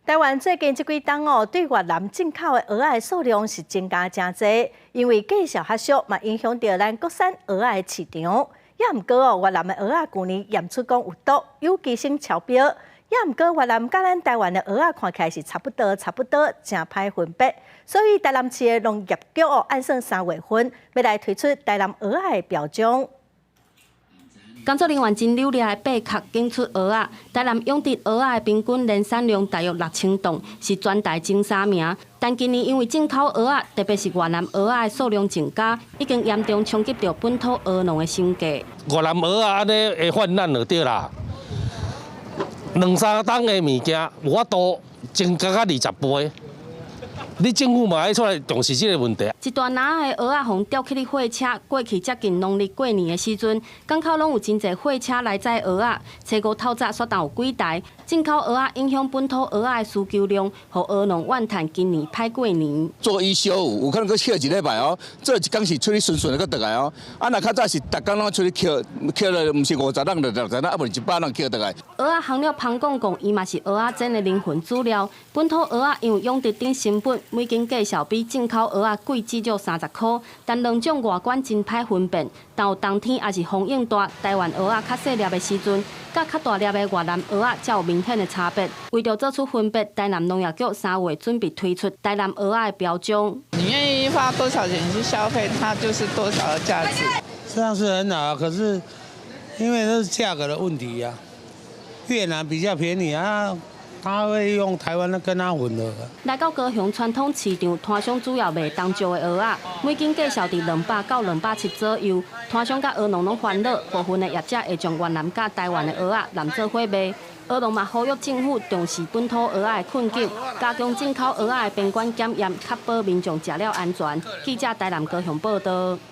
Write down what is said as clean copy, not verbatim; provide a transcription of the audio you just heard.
台灣最近這幾冬哦，對越南進口的蚵仔的數量是增加誠濟，因為價數較俗，嘛影響著咱國產蚵仔的市場。也毋過哦，越南的蚵仔舊年驗出講有毒，有機砷超標。也毋過越南佮咱台灣的蚵仔看起來是差不多，差不多，誠歹分別。所以台南市的農業局哦，按算3月份欲來推出台南蚵仔的標章。工作人員真努力的擘殼揀出蚵仔。台南養殖蚵仔的平均年產量大約6000磅，是全台前三名。但今年因為進口蚵仔，特別是越南蚵仔的數量增加，已經嚴重衝擊著本土蚵農的生計。越南蚵仔按呢會泛濫就對啦，兩三噸的物件無法度增加到20倍。你政府嘛愛出來重視這個問題。一大籃的蚵仔予吊起咧貨車，過去接近農曆過年的時陣，港口攏有真濟貨車來載蚵仔。初五透早煞當有幾台進口蚵仔影響本土蚵仔的需求量，予蚵農怨嘆今年歹過年。做一休五，有可能閣歇一禮拜哦。做一工是出去順順的閣轉來哦。啊，若較早是逐工攏出去抾，抾了毋是50籠就60籠，啊無100籠抾轉來。蚵仔行了潘公講，伊嘛是蚵仔煎的靈魂主料。本土蚵仔因為養殖等成本，每斤價數比進口蚵仔貴至少30箍，但兩種外觀真歹分辨。但有冬天抑是風湧大，台灣蚵仔較細粒的時陣，佮較大粒的越南蚵仔才有明顯的差別。為著做出分別，台南農業局3月準備推出台南蚵仔的標章。你願意花多少錢去消費，它就是多少的價值。這樣是很好，可是因為這是價格的問題呀。越南比較便宜啊。他會用台灣的跟他混合。來到高雄傳統市場，攤商主要賣冬石的蚵仔，每斤價數佇200到270左右。攤商佮蚵農攏煩惱，部分的業者會將越南佮台灣的蚵仔攕做伙賣。蚵農嘛呼籲政府重視本土蚵仔的困境，加強進口蚵仔的邊關檢驗，確保民眾食了安全。記者台南高雄報導。